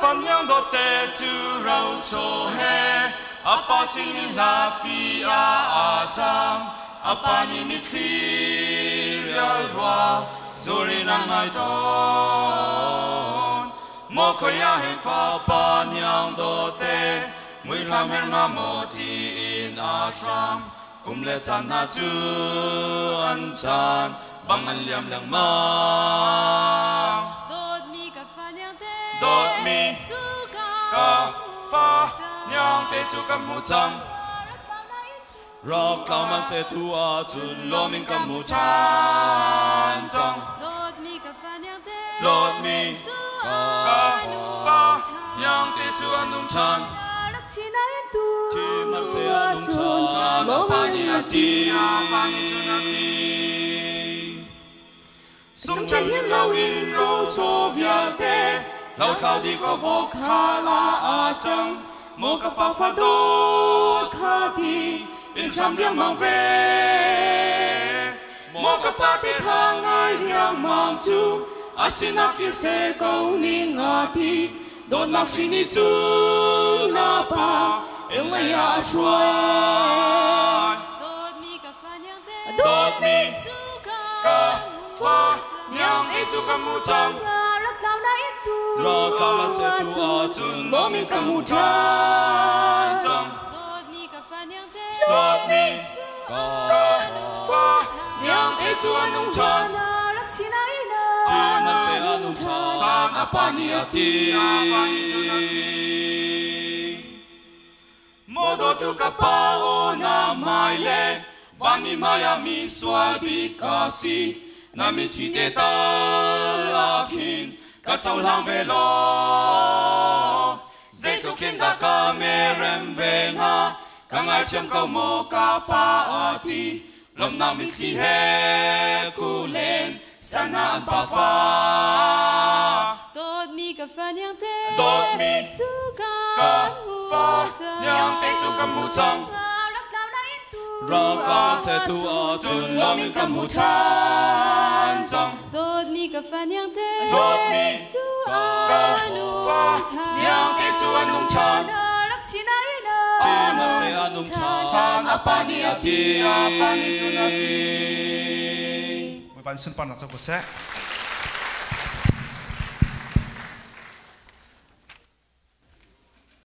pa niang dawt te cu rochaw he a pa sinin hlapi ah aa zam. A pa nih mitthli rial rua zurin a ngai tawn. Maw khoi ah hen fapa niang dawt te muithlam her nga maw tiin a hram. Kum le caan hna cu an caan bang an liam lengmang. Dawtmi ka fa niang te Dawtmi cu ka ka fa hmu cang. Niang te cu ka hmu cang. Rak tlau man se tu ahcun lawm in ka hmu ṭhan cang. Dawtmi ka fa niang te Dawtmi cu ka a nung fa ṭhan. Niang te cu a nung ṭhan. Rak chinain tu Thi man se a nung ṭhan. A pa nih a ti, a pa nih cun a ti. Sung ṭhen hin loin rochaw vialte lothlau dih ko vok kha la a cang. Maw ka pa fa dawt kha ti in hram riangmang ve. Maw ka pa te kha ngai riangmang cu a sinak ir se ko ning a ti. Dawtnak hri nih cun na pa in lei ah a hruai. Dawtmi ka fa niang te Dawtmi cu ka ka hmu fa cang. Niang te cu ka hmu cang. Rak tlau nain tu Rak tlau man se tu ahcun lawm in ka hmu ṭhan cang. Dawtmi ka fa niang te Dawtmi cu ka a nung fa ṭhan. Niang te cu a nung ṭhan. Rak chinain Thi man se a nung ṭhan. A pa nih a ti, a pa nih cun a ti. Maw dawtu ka pa aw na hmai le vanmi hmai ah mi sual bik ka si. Na mitthli te tal ah khin ka cohlang ve law. Zeitluk in dah ka merem ve hnga, ka ngaithiam ko maw ka pa a ti. Lawmhnak mitthli he kulen sana an pafa. Dawtmi ka fa niang te Dawtmi cu ka ka hmu fa cang. Niang te cu ka hmu cang. Rak tlau nain tu Rak tlau se tu ahcun lawm in ka hmu ṭhan cang. Dawtmi ka fa niang te Dawtmi cu ka a nung fa ṭhan. Niang te cu a nung ṭhan. Rak chinain Thi man se a nung ṭhan. A pa nih a ti, a pa nih cun a ti. Bawipa nih sunparnak co ko seh.